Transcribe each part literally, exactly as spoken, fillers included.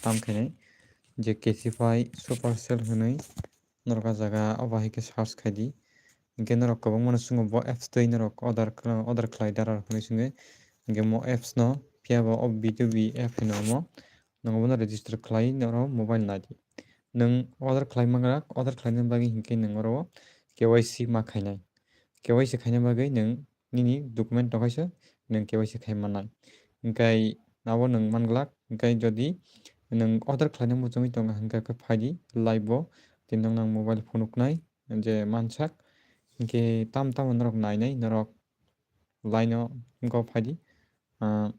tam khainai je Casetify Supercell hwnwi norok ah jaga obo hai khe search khai di. Hinkhe norok kwbangma no swngo bo apps twi norok order khlai, order khlai da rok hinwi swngwi. Hinkhe mo apps no phiya bo o B two B app hino omo. Nwng obono register khlai norok mobile nai di. Nwng order khlai manglak, order khlaina bagwi hinkhe nwng oro K Y C ma khainai. K Y C khaina bagwi nwng nini document tongkhaisa nwng K Y C khai mannai. Hinkhe abo nwng manglak, hinkhe jodi nwng order khlaina muchungwi tongo hinkhe khe phai di live o, tei nwng nang mobile phunuknai je mansak, hinkhe tamo tamo norok nainai, norok line o wngkha phai di, ah,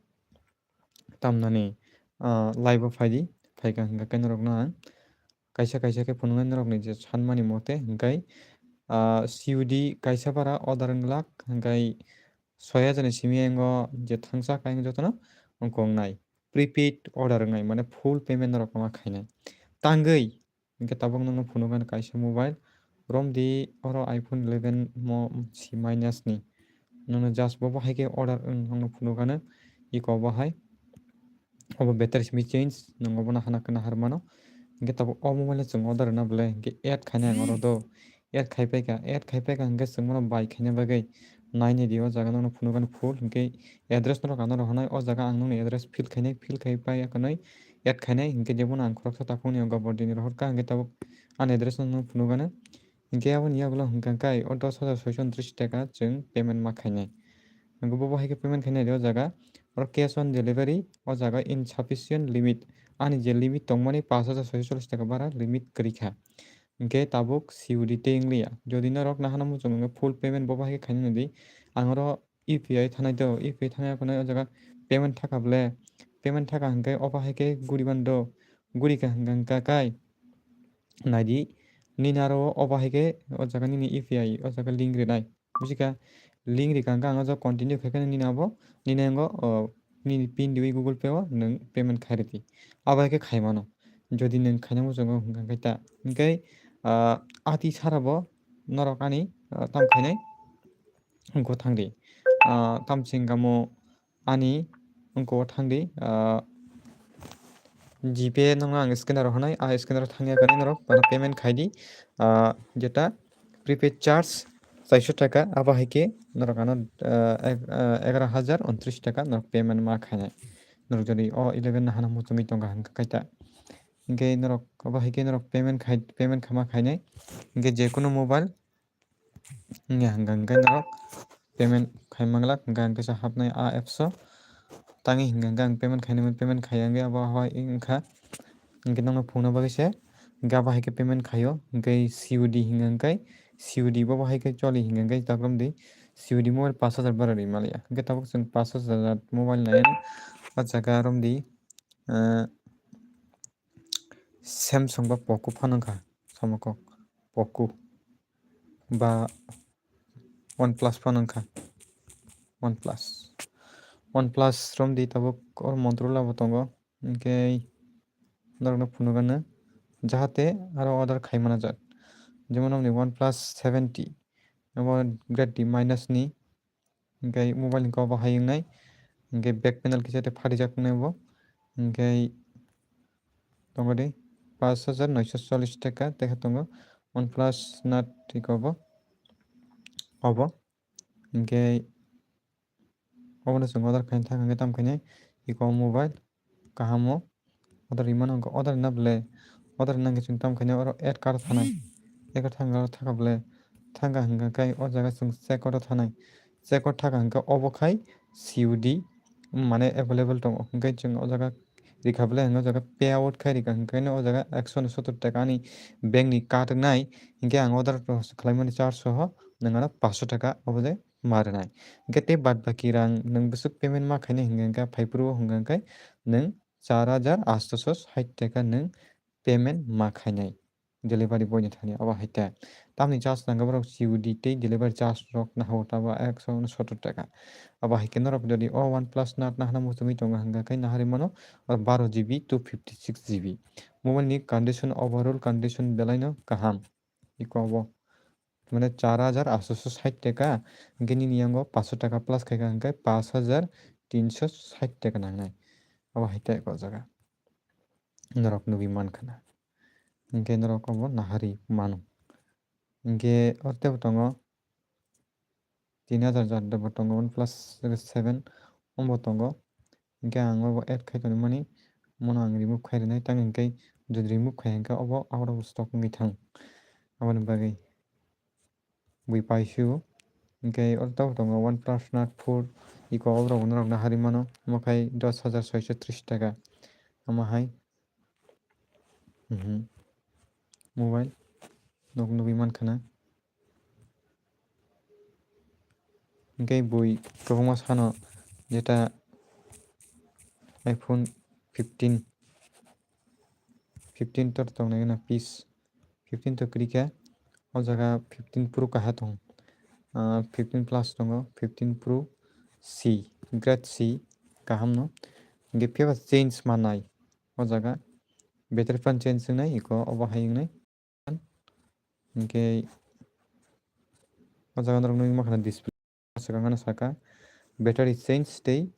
tamnani, ah, live o phai di, phaikha hinkhe khe norokno ang kaisa kaisa khe phunuknai norokni je sanmani mote, hinkhe, ah, C O D kaisa bara order wng glak, hinkhe soi hajar ni simi yango je thangsa khe ang jotono wngkha wngnai. Prepaid order wngnai, mane full payment norok ma khainai. Tangwi, hinkhe tabuk nwngno phunukgani kaisa mobile, romdi oro iPhone eleven mo C minus ni. Nwngno just bo bo hai khe order wng, nwngno phunukgano iko bo hai. Obo battery simi change, nwng obono hana khwna har mano. Hinkhe tabuk o mobile no chwng order rwna bwle, hinkhe add khainai ang oro do. Add khai paikha, add khai paikha hinkhe chwng bono buy khaina bagwi nainai di o jaga nwngno phunukgani full, hinkhe address norok ano rw hwnwi o jaga ang nwngni address fill khainai, fill khai pai khwnwi add khainai, hinkhe jebono ang khoroksa takhukni o Gobor dini rohorkha, hinkhe tabuk ani address no nwng phunukgano. Hinkhe aboni yagulo hwnkha khe o dos hajar soiso untris taka chwng payment ma khainai. Hinkhe bo bo hai khe payment khainai di o jaga, oro cash on delivery o jaga insufficient limit, ani je limit tongmani pash hajar soiso chollis taka bara limit kwrwi kha. Hinkhe tabuk C O D tei wngliya. Jodi norok nahana muchung wngkhe full payment bo bahai khe khaina nadi. Ang oro U P I thanai do, U P I thanai phano o jaga payment thaka bwle, payment thaka hinkhe obo hai khe guri mano do, guri kha hinkha kai. Naidi, nini aro obo hai khe o jaga nini U P I o jaga link rinai. Buji kha, link rikha hinkhe ang o jaga continue khai kheno nini abo, nini ang o, o, nini pin riwi Google Pay o nwng payment khai rwdi. Abo hai khe khai mano. Jodi nwng khaina muchungo hwnkha khe ta. Hinkhe, ah, ati sara bo norok ani, ah, tam khainai wngkho thangdi. Ah, tam se hwnkha mo ani wngkho thangdi, ah, GPay nokno ang scanner rok hwnai, ah, scanner o thangya khe norok bono payment khai di. Ah, jeta prepaid charge chaiso taka, abo hai khe norok ano, ah, ek-, ah, egaroh hajar untris taka norok payment ma khainai. Norok jodi o eleven no hano muchungwi tongkha hwnkha khe ta. Hinkhe norok obo hai khe norok payment khai, payment kha ma khainai. Hinkhe je kunu mobile wngya hwnkha hinkhe norok payment khai manglak, hinkhe ang kisa hapnai a apps o. Tangwi hinkha hinkhe ang payment khainai, payment khaiya hinkhe abo hai wngkha. Hinkhe nokno phungna bagwi se hinkhe abo hai khe payment khaio, hinkhe C O D hinkha hinkhe C O D bo bo hai khe choli hinkha hinkhe tabuk romdi C O D mobile pash hajar bara ri maliya. Hinkhe tabuk chwng pash hajar mobile nai o jaga romdi, ah, Samsung ba Poco phano wngkha, samokok Poco ba OnePlus phano wngkha, OnePlus. OnePlus romdi tabuk o Motorola bo tongo, hinkhe norokno phunukgano jahate aro order khai manajak. Jemon omni OnePlus seventy, obo grade D minus ni, hinkhe mobile hinkhe obo hai wngnai, hinkhe back panel kisa tei phatijak wngnai bo, hinkhe tongo de pash hajar noisho chollish taka, tei khe tongo OnePlus Nord iko bo, obo hinkhe obono chwng order khaina thang hinkhe tamo khainai iko mobile kaham o order rimano hinkhe order rina bwle order rina hinkhe chwng tamo khainai oro add card thanai add card thangkha oro thangkha bwle thangkha hinkhe o jaga chwng checkout o thanai checkout thangkha hinkhe obo khai C O D mane available tongo hinkhe chwng o jaga rikha bwle hinkhe o jaga payout khai rikha hinkhe o jaga ekso ni sottor taka ani bank ni kat wngnai hinkhe ang order khlaimani charge soho nwng ano pash taka obo de ma rwnai. Hinkhe tei baad baki rang nwng bwswk payment ma khainai hinkhe, hinkhe phaiphuru o hinkhe, hinkhe nwng char hajar atsho sait taka nwng payment ma khainai delivery boy ni thani. Abo hai khe tamni charge nangkha borok C O D tei delivery charge rok nahao tabo ekso unsottor taka. Abo hai khe norok jodi o OnePlus Nord nahana muchungwi tongo hinkhe, hinkhe naharwi mano o baro G B two fifty six G B. Mobile ni condition, overall condition belai no kaham. Iko bo. Mane char hajar atsho sait taka, hinkhe nini yango pash taka plus khaikha hinkhe pash hajar tinsho sait taka nangnai. Abo hai khe o jaga. norok nugwi mankha na. Hinkhe norok obo nahari mano. Hinkhe o teibo tongo tin hajar jat bo tongo, OnePlus seven obo tongo. Hinkhe ang obo add khai tonwi mani, omono ang remove khai rwnai, tamo hinkhe jodi remove khai hinkhe obo out of stock wngwi thang, aboni bagwi. Bui paisio. Hinkhe o tabuk tongo OnePlus Nord four, iko oborok norok nahari mano, omo khai dos hajar soiso tris taka. Omo hai, mhm, mobile nok nugwi mankha na. Hinkhe bui kwbangma sano jeta iPhone fifteen, fifteen to tongnai gana piece, fifteen to kwrwi khe, o jaga fifteen Pro kaha tong, ah, fifteen Plus tongo, fifteen Pro C, Grade C kaham no. Hinkhe phiya ba change manai o jaga, battery fan change wngnai, iko obo hai wngnai. Hinkhe o jaga norok nugwi mankha na display swkang ano saka battery change tei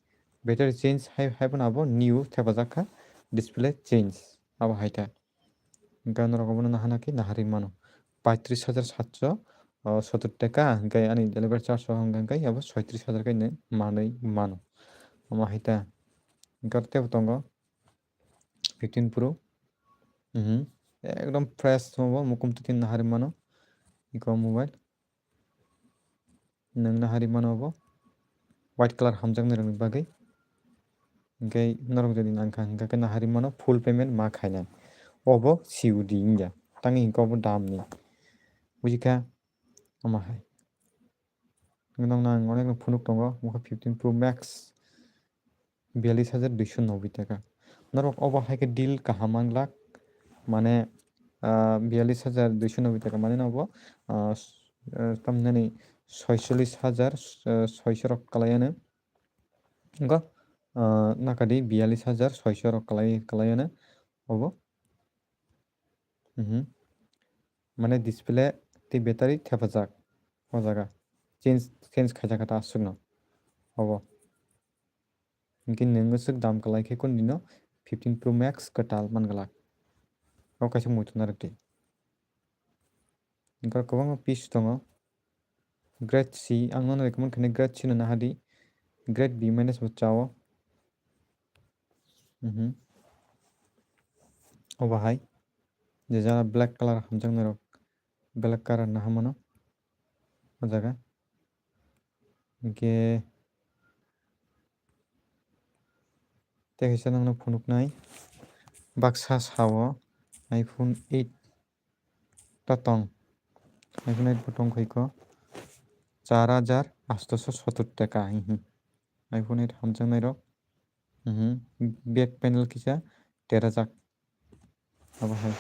battery change hai, hai phano abo new thepajak kha, display change abo hai ta. Hinkhe norok obono nahana khe nahari mano, paitris hajar satso sotor taka, hinkhe ani delivery charge o hinkhe abo soitris hajar khe manwi mano, omo hai ta. Hinkhe teibo tongo fifteen Pro, mhm, ekdom fresh obo, mukum twi nahari mano iko mobile. Nwng nahari mano obo white colour hamjaknai rokni bagwi. Hinkhe norok jodi nangkha hinkhe nahari mano, full payment ma khainai. Obo C O D wngya, tangwi hinkhe obo dam ni. Bujikha? Omo hai. Nwng nang onek no phunuk tongo, omo khe fifteen Pro Max. Biyallis hajar duiso noboi taka. Norok obo hai khe deal kaham manglak, mane, ah, biyallis hajar duiso noboi taka mane no obo, ah, s-, ah, tamhinani soisollis hajar, ah, soiso rok kalai ano. Wngkha, ah, nakadi biyallis hajar soiso rok kalai, kalai ano obo. Mhm. Mane display tei battery thepajak o jaga. Change, change khaijak kha ta aswkno obo. Hinkhe nwng aswk dam kwlai khe kondino fifteen Pro Max kwtal man glak. O kaisa muitu narwk di. Hinkhe kwbangma piece tongo. Grade C, ang nono recommend khainai grade C no nahadi. Grade B minus bo chao. Mhm. Obo hai. Je jara black colour hamjaknai rok, black colour no hamano o jaga. Hinkhe tei kaisa nangno phunuknai baksa sao iPhone eight ta tong. iPhone eight bo tong khaiko char hajar atso sotor taka, hihi. iPhone eight hamjaknai rok. Mhm. Back panel kisa terajak. Abo hai.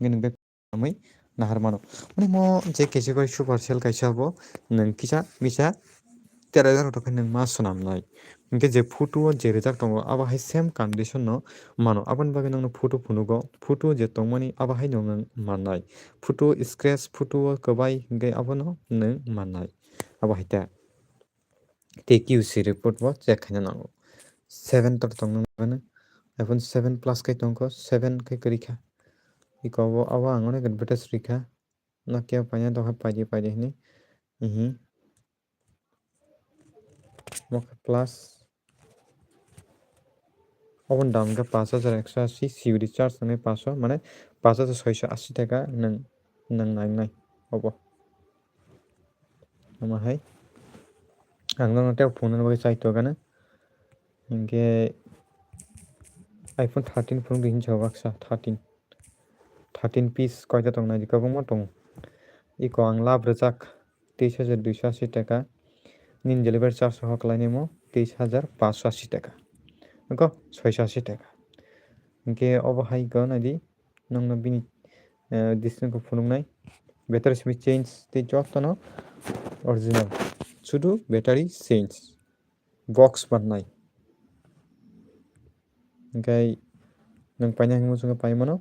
Nini back panel nahar mano. Mane mo je category super sale kaisa bo nwng kisa misa terajak rok khe nwng ma swnamnai. Hinkhe je photo o je rijak tongo abo hai same condition no mano. Aboni bagwi nwngno photo phunugo. Photo je tongmani abo hai no nwng mannai. Photo scratch, photo o kwbai hinkhe abono nwng mannai. Abo hai ta. Tei Q C report bo check khaina nango. Seven tor tongna nangani. iPhone seven Plus khe tongkho, seven khe kwrwi kha. Iko bo abo ang onek advertise rikha. Nokia paina tongkha paidi paidi hwnwi. Ihi. Mo khe Plus. Oboni dam khe pash hajar ekso ashi, C O D charge wngnai pash o, mane pash hajar soiso ashi taka nwng, nwng nainai obo. Omo hai ang nono tei phunukna bagwi chai tongkha na. Hinkhe iPhone thirteen phunuk di hinsa baksa thirteen. Thirteen piece koita tong nai di, kwbangma tongo. Iko ang lab rwjak teis hajar duiso ashi taka. Nini delivery charge soho kwlainai mo teis hajar paanso ashi taka. Nokho soiso ashi taka. Hinkhe obo hai khe nai di, nokno bini, eh, display khe phunuknai. Battery simi change tei jotono original. Sudu battery change. Box mannai. Hinkhe nwng paina hinwi muchungwi pai mano.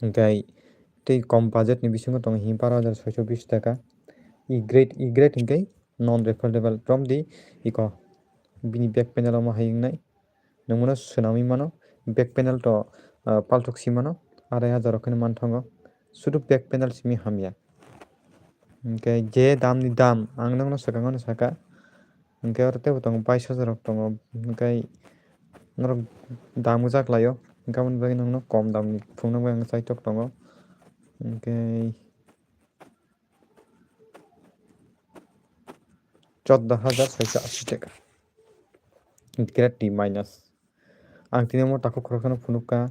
Hinkhe tei kom budget ni bisingo tongo hinkhe baro hajar soiso bis taka. E grade, E grade hinkhe non refundable romdi iko bini back panel omo hai wngnai. Nwng bono swnamwi mano. Back panel to ah, palthok simano arai hajar rok khe manthogo. Sudu back panel simi hamya. Hwnkhe je dam ni dam ang nokno swkang no saka. Hwnkhe oro teibo tongo bais hajar rok tongo. Hwnkhe norok dam ujak laio. Hwnkhe aboni bagwi nokno kom dam ni phunuknai bai ang chaitok tongo. Hwnkhe choddo hajar soiso ashi taka. Grade D minus. Ang tini omo takhuk khoroksano phunukha,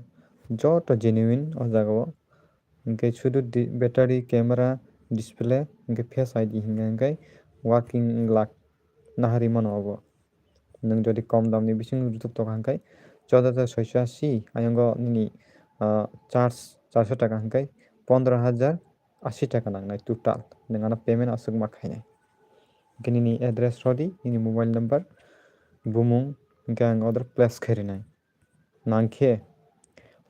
joto genuine o jagao. Hwnkhe sudu di-, battery, camera, display, hwnkhe Face I D hwnkhe, hwnkhe working glak nahari mano obo. Nwng jodi kom damni bising rwtwk tongkha hwnkhe, choddo hajar soiso ashi, ayongo nini, ah, charge charso taka hwnkhe, pondro hajar ashi taka nangnai total. Nwng ano payment aswk ma khainai. Hwnkhe nini address rwdi, nini mobile number, bumung, hwnkhe ang order place khe rwnai. Nangkhe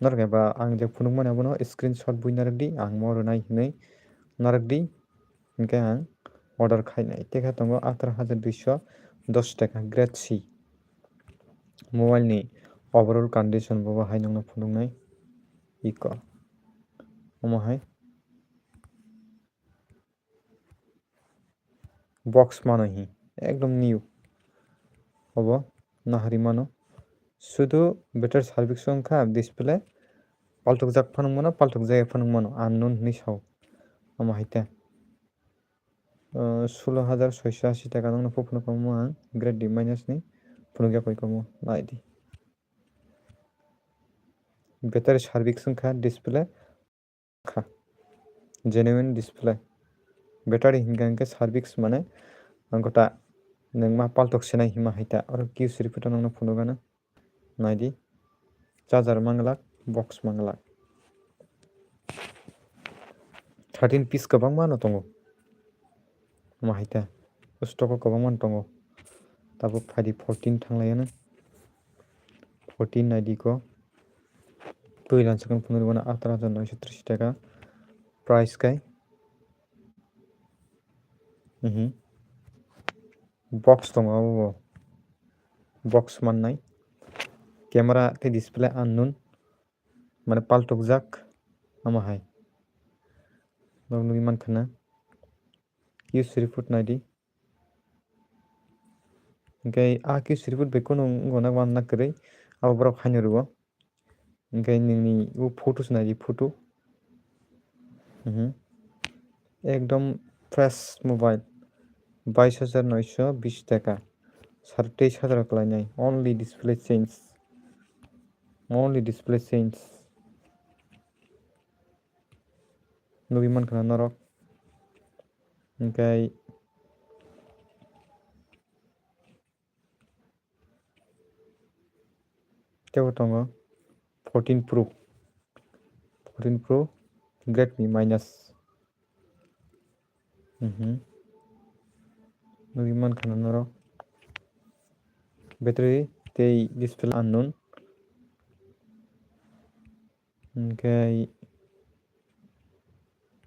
norok eba ang je phunukmani abono screenshot bui narwkdi, ang mo rwnai hinwi narwkdi, hwnkhe ang order khainai. Tekha tongo ataro hajar duiso dos taka grade C. Mobile ni overall condition bo hai nokno phunuknai iko. Omo hai. Box mano hi, ekdom new. Obo nahari mano. Sudu battery service wngkha, display palthokjak phano mano, palthokjaya phano mano, unknown hinwi sao. Omo hai ta. Ah, sulo hajar soiso ashi taka nokno phunukha omo ang grade D minus ni phunukya koi komo naidi. Battery service wngkha, display kha. Genuine display. Battery hinkha hinkhe service mane ang kota nwng ma paltok senai hima hai ta. Oro Q C repeat o nokno phunukgana. Naidi. Charger manglak, box manglak. Thirteen piece kwbangma no tongo. Omo hai ta. Stock o kwbangma no tongo. Tabuk phaidi fourteen thanglaiano. Fourteen naidi ko. Twi lansa khe phunukgana ataro hajar noisho tris taka. Price kai. Mhm. Box tongo abo bo. Box mannai. Camera tei display unknown. Mane paltokjak. Omo hai. Norok nugwi mankha na. Use report naidi. Hwnkhe a Q C repeat bai kunu wngkha na wanna kwrwi, abo borok haino rwo. Hwnkhe nini o photo se naidi, photo. Mhm. Ekdom fresh mobile. Bais hajar noisho bish taka. Sare teis hajar o kwlainai. Only display change. Only display change. Nugwi mankha na norok. Hwnkhe teibo tongo fourteen Pro. Fourteen Pro Redmi minus. Mhm. Nugwi mankha na norok. Battery tei display unknown. Hwnkhe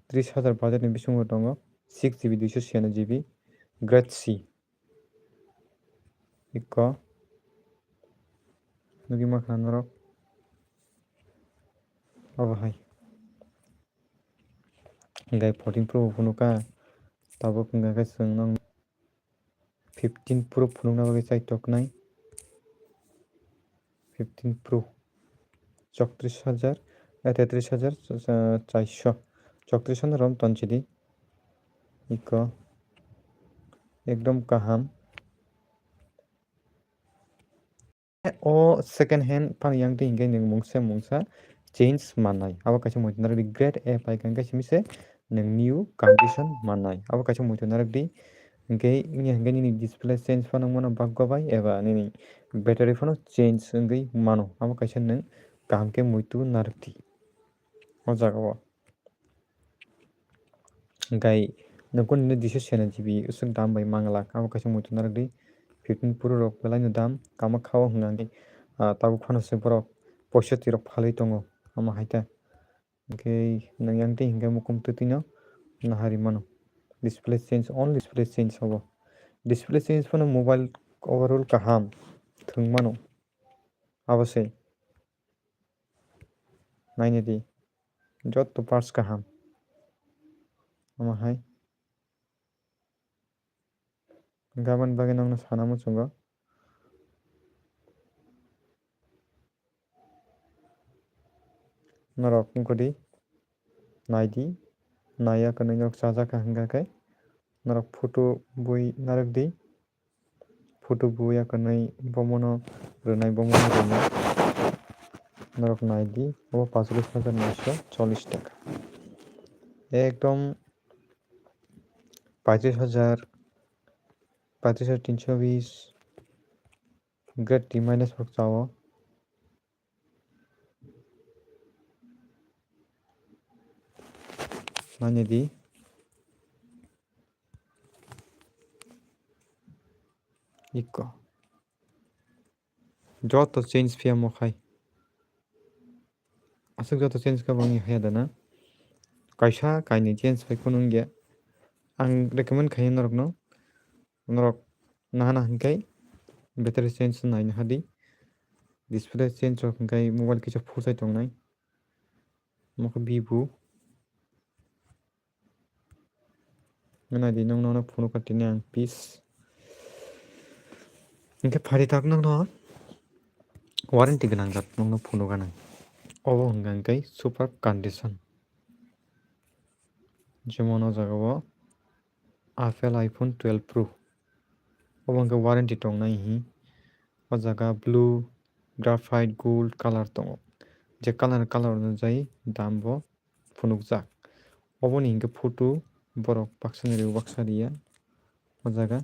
tris hajar budget ni bisingo tongo six G B duiso chhiyano G B grade C. Iko nugwi mankha norok obo hai. Hwnkhe fourteen Pro bo phunukha, tabuk hwnkhe chwng nang fifteen Pro phunukna bagwi chai toknai. Fifteen Pro. Chowtris hajar, eh, tetris hajar, eh, charsho. Chowtris hajar rom tonchidi. Iko. Ekdom kaham. O second hand phano yang twi hwnkhe nwng mungsa mungsa change mannai. Abo kaisa muitu narwkdi grade A paikha hwnkhe simi se nwng new condition mannai. Abo kaisa muitu narwkdi hwnkhe wngya hwnkhe nini display change phano wngmano baggo bai eba nini battery phano change wngwi mano. Abo kaisa nwng kaham khe muitu narwkdi o jaga o. Hwnkhe nokoni duiso chhiyano G B swk dam bai manglak, abo kaisa muitu narwkdi. Fifteen Pro rok belaino dam, kamakha o hwnkha hwnkhe, ah, tabuk phano se borok poisotti rok phalwi tongo, omo hai ta. Hwnkhe nwng yang twi hwnkhe mukum twtwino nahari mano. Display change, only display change obo. Display change phano mobile overall kaham thwng mano. Abo se. Nainidi. Jotto parts kaham. Omo hai. Gabon bagwi nokno sana muchungo. Norok wngkha di, nai di, naiya kwnwi norok chajak kha hwnkha khe norok photo bui narwk di, photo bui ya kwnwi bomono rwnai, bomono rwnai norok nai di, obo pachulish hajar noisho chollish taka, ekdom pachulish hajar, pachulish hajar tinsho bish. Great T minus rok chao. Nani di. Iko. Joto change phiya mo khai. Aswk joto change kha bangni haya dana. Kaisa kainwi change phai kunu wngya. Ang recommend khayo norokno. Norok nahana hinkhai battery change naina hadi. Display change rok hinkhai mobile kisa phusai tongnai. Mokhe Vivo. Nana di nong nono phunukha tini ang peace. Hinkhe phari tak nokno warranty gwnang jat nokno phunukha nang. Obo hwnka hinkhe super condition. Jemon o jaga o Apple iPhone twelve Pro. Obo hinkhe warranty tongnai hi. O jaga blue, graphite, gold color tongo. Je color, color onujai dam bo phunukjak. Oboni hinkhe photo borok baksa ni rw baksa riya. O jaga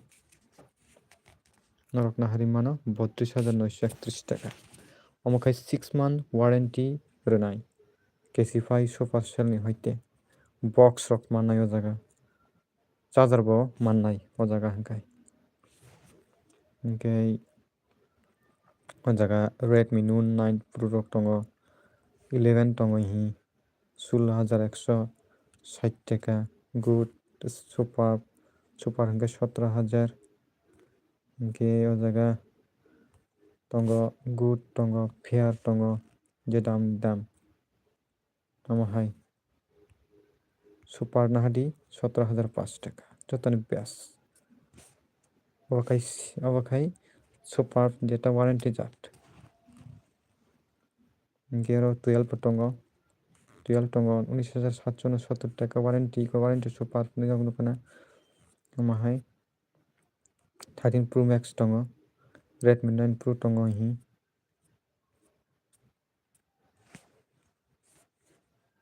norok nahari mano botris hajar noisho ektris taka. Omo khai six month warranty rwnai. Kesify Supercell ni hoite box rok mannai o jaga. Charger bo mannai o jaga hinkhai. Hinkhe o jaga Redmi Note nine Pro rok tongo, eleven tongo hi, sullo hajar ekso sait taka, good, super, super hinkhe sotro hajar, hinkhe o jaga tongo, good tongo, fair tongo, je dam dam. Omo hai. Super nahadi sotro hajar paanch taka. Jotoni best. Obo khai, obo khai super jeta warranty jat. Hinkhe oro twelve tongo. Twelve tongo unis hajar satso no sottor taka warranty, ko warranty super hinwi nukna. Omo hai thirteen Pro Max tongo. Redmi nine Pro tongo hi.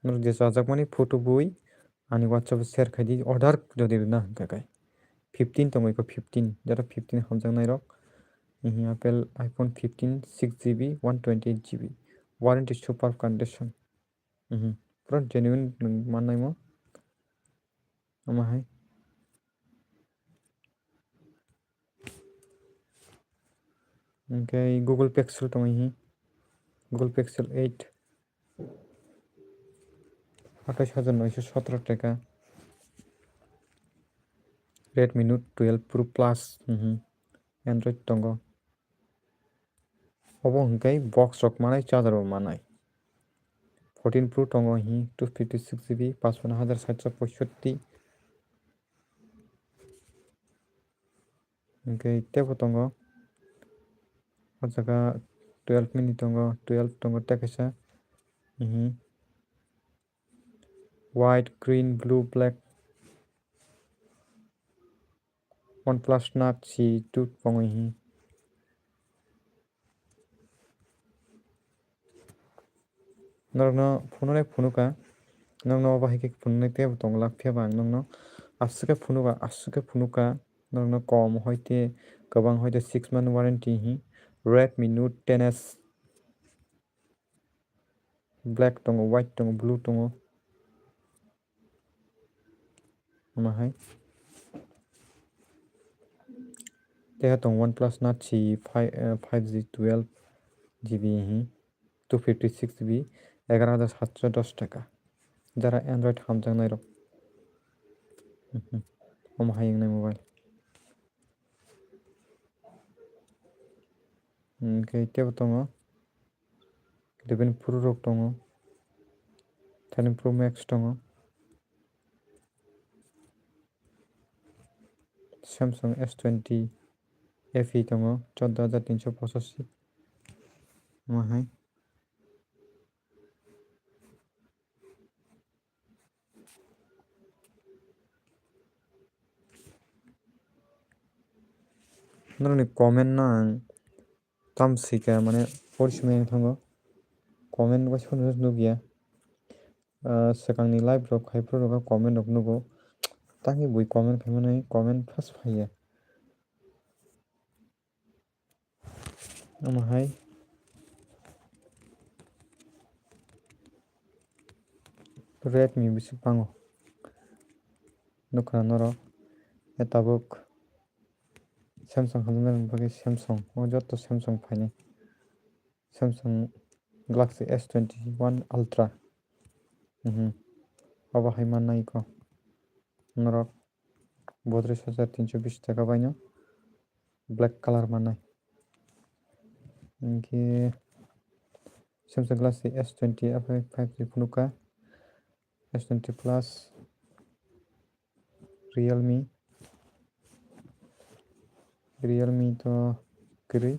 Norok je chajakmani photo bui ani WhatsApp o share khai di, order jodi rwna hwnkha khe. Fifteen tongo iko fifteen, jora fifteen hamjaknai rok. Hihi Apple iPhone fifteen six G B one twenty eight G B warranty super condition. Mhm. Pura genuine nwng mannaimo. Omo hai. Hinkhe Google Pixel tongo hi. Google Pixel eight. Atais hajar noisho sotro taka. Redmi Note twelve Pro Plus. Mhm. Android tongo. Obo hwnkhe box rok manai, charger bo manai. Fourteen Pro tongo hi two fifty six G B, paanch pano hajar sait sho poisotti. Hinkhe teibo tongo. O jaga twelve mini tongo, twelve tongo tei kaisa. Mhm. White, green, blue, black. OnePlus Nord C two tongo hi. Norokno phunuknai phunukha, norokno obo hai khe phunuknai teibo tongla, phiya ba ang norokno aswk khe phunukha, aswk khe phunukha, norokno kom hoite kwbang hoite six month warranty hi. Redmi Note ten S. Black tongo, white tongo, blue tongo. Omo hai. Tei tong OnePlus Nord C five, eh, five G twelve G B hi, two fifty six G B, egaroh hajar satso dos taka. Jara Android hamjaknai rok. Mhm. Omo hai wngnai mobile. Hinkhe teibo tongo. Eleven Pro rok tongo. Thirteen Pro Max tongo. Samsung S twenty F E tongo, chordo hajar tinso pochashi. Omo hai. Norokni comment no ang tam sika, mane, pori simi wng thango. Comment waisa phano nukya. Ah, swkangni live rok hai phuru rok comment rok nugo. Tangwi bui comment khaimani comment first phaiya. Omo hai Redmi bisi pango. Nukha norok. E tabuk Samsung hamjaknai bagwi Samsung. O joto Samsung phainai. Samsung Galaxy S twenty-one Ultra. Mhm. Obo hai mannai kho. Norok botris hajar tinso bish taka baino black color mannai. Hinkhe Samsung Galaxy S twenty F five G phunukha, S twenty Plus, Realme, Realme to kwrwi,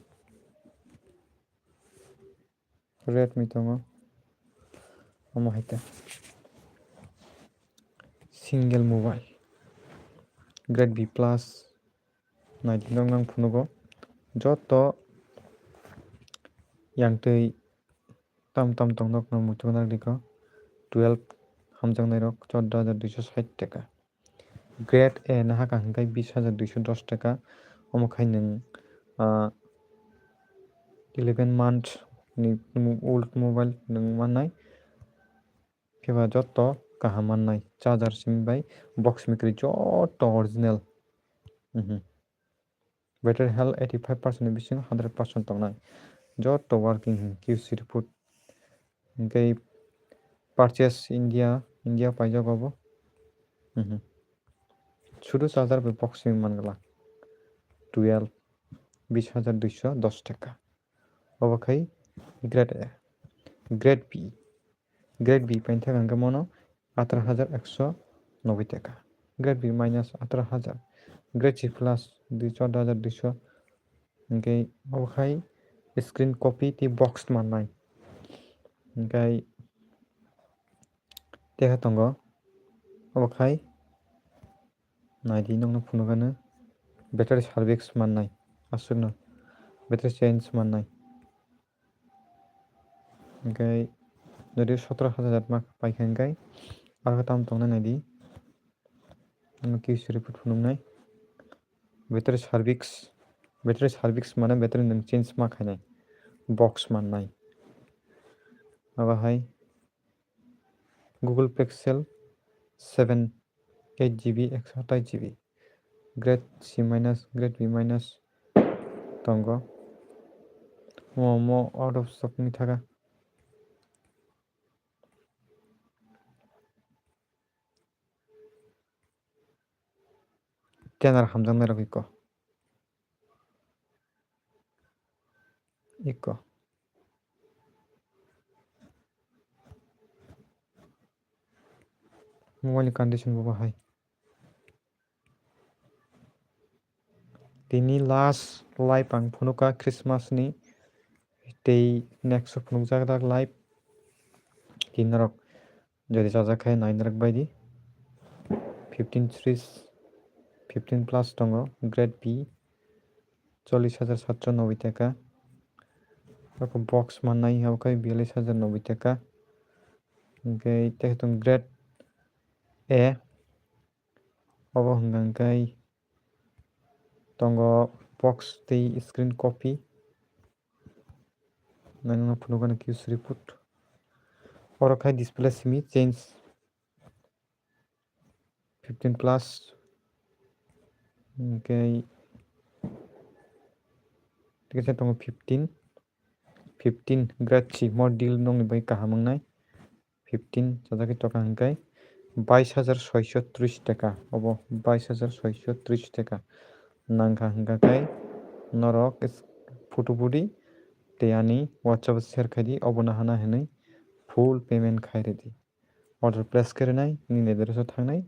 Redmi tongo, omo hai khe single mobile, Grade B plus, naidi nok nang phunugo, joto yang twi tam tam tong nok no muitu nak diko, twelve hamjaknai rok chordo hajar duiso sait taka. Grade A no hakha hwnkhe bish hajar duiso dos taka. Omo khai nwng, ah, eleven month ni mo-, old mobile nwng mannai. Phiba joto kaham mannai. Charger simi bai box simi kwrwi joto original. Mhm. Battery health eighty five percent ni bisingo hundred percent tongnai. Joto working hwn Q C report. Hinkhe purchase India, India paijago bo. Mhm. Sudu charger bai box simi man glak. Twelve, bish hajar duiso dos taka. Obo khai grade A. Grade B. Grade B paithak hwnkhe mono ataro hajar ekso noboi taka. Grade B minus ataro hajar. Grade C plus dui, chordo hajar duiso. Hinkhe obo khai screen copy tei box mannai. Hinkhe teha tongo. Obo khai naidi nokno phunukgano battery service mannai. Aswkno battery change mannai. Hinkhe jodi sotoro hajar ma paikha hinkhe, arokhe tamo tongnai naidi. Ano Q C report phunuknai. Battery service, battery service mane battery nwng change ma khainai. Box mannai. Abo hai Google Pixel seven, eight G B, ekso atais G B. Grade C minus, grade B minus tongo. Omo out of stock ni thaga. Tenar hamjaknai rok iko. Iko. Mobile ni condition bo bahai. Tini last live ang phunukha Christmas ni, tei next o phunukjak dak live. Tini norok jodi chajak khe nai norok bai di. Fifteen series, fifteen plus tongo, grade B, chollish hajar satso noboi taka. Abo box mannai, abo khai biyallish hajar noboi taka. Hinkhe tei tong grade A, obo hwnka hinkhe tongo box tei screen copy. Nang no phunukgano Q C report. Oro khai display simi change fifteen plus. Hinkhe tikhe tongo fifteen. Fifteen grade C more deal nokni bai kaham wngnai. Fifteen chajagwi tokha hinkhe bais hajar soiso tris taka. Obo bais hajar soiso tris taka. Nangkha hinkha khe norok is-, photo budi tei ani WhatsApp o share khaidi, obono hana hinwi full payment khai ridi. Order place khe rwnai, nini address o thangnai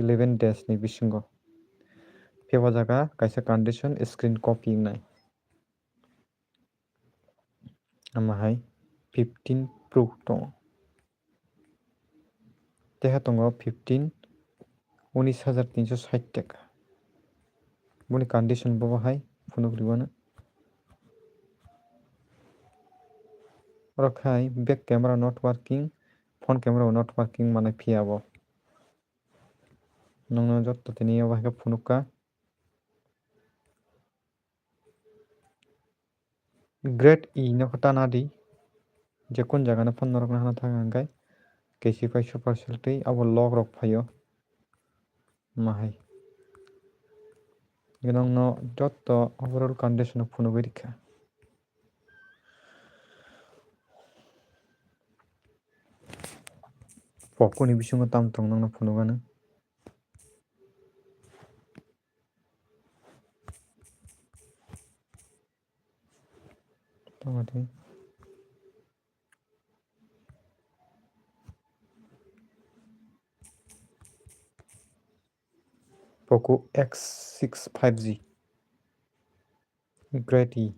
eleven days ni bisingo. Phiya o jaga kaisa condition screen copy wngnai. Ama hai fifteen Pro tongo. Teha tongo fifteen, unis hajar tinso sait taka. Boni condition bo hai phunuk riwano. Oro khai back camera not working, front camera bo not working manai phiya bo. Nokno jotto tini o bahai khe phunukha. Grade E no khe ta nadi. Je kun jaga no phano norok no hana thang hwnkhe K C pai Supercell twi abo lock rok phaio. Mahai. Nokno jotto overall condition no phunugwi rikha. Poco ni bisingo tam tong nokno phunugano. Tongmani. Poco X six five G. Grade E.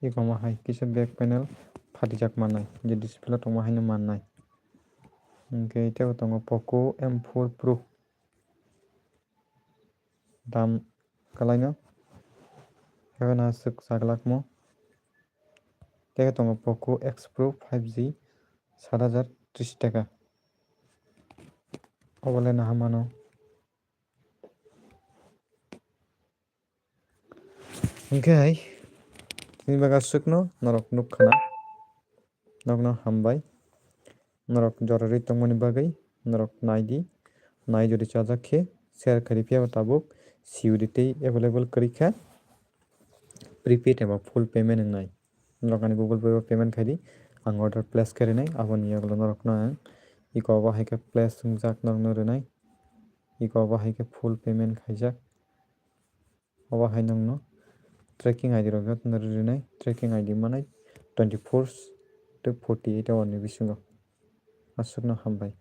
Iko ma hai kisa back panel phatijak manai, je display tongma haino mannai. Hwnkhe teibo tongo Poco M four Pro. Dam kwlaino. Haino aswk chaglakmo. Tei tongo Poco X Pro five G, sat hajar tris taka. Obo le naha mano. Hwnkhe hai, chini bagwi aswkno norok nukha na. Nokno hambai. Norok jorarwi tongmani bagwi norok naidi. Nai jodi chajak khe share khaidi, phiya bo tabuk C O D tei available kwrwi kha. Prepaid eba full payment wngnai. Norok ani Google Pay o payment khaidi. Ang order place khe rwnai, aboni yagulo norokno ang iko bo hai khe place wngjak norokno rwnai. Iko bo hai khe full payment khaijak. Obo hai nokno tracking I D rok jotono rwnai, tracking I D manai twenty four tei forty eight hour ni bisingo. Aswkno hambai.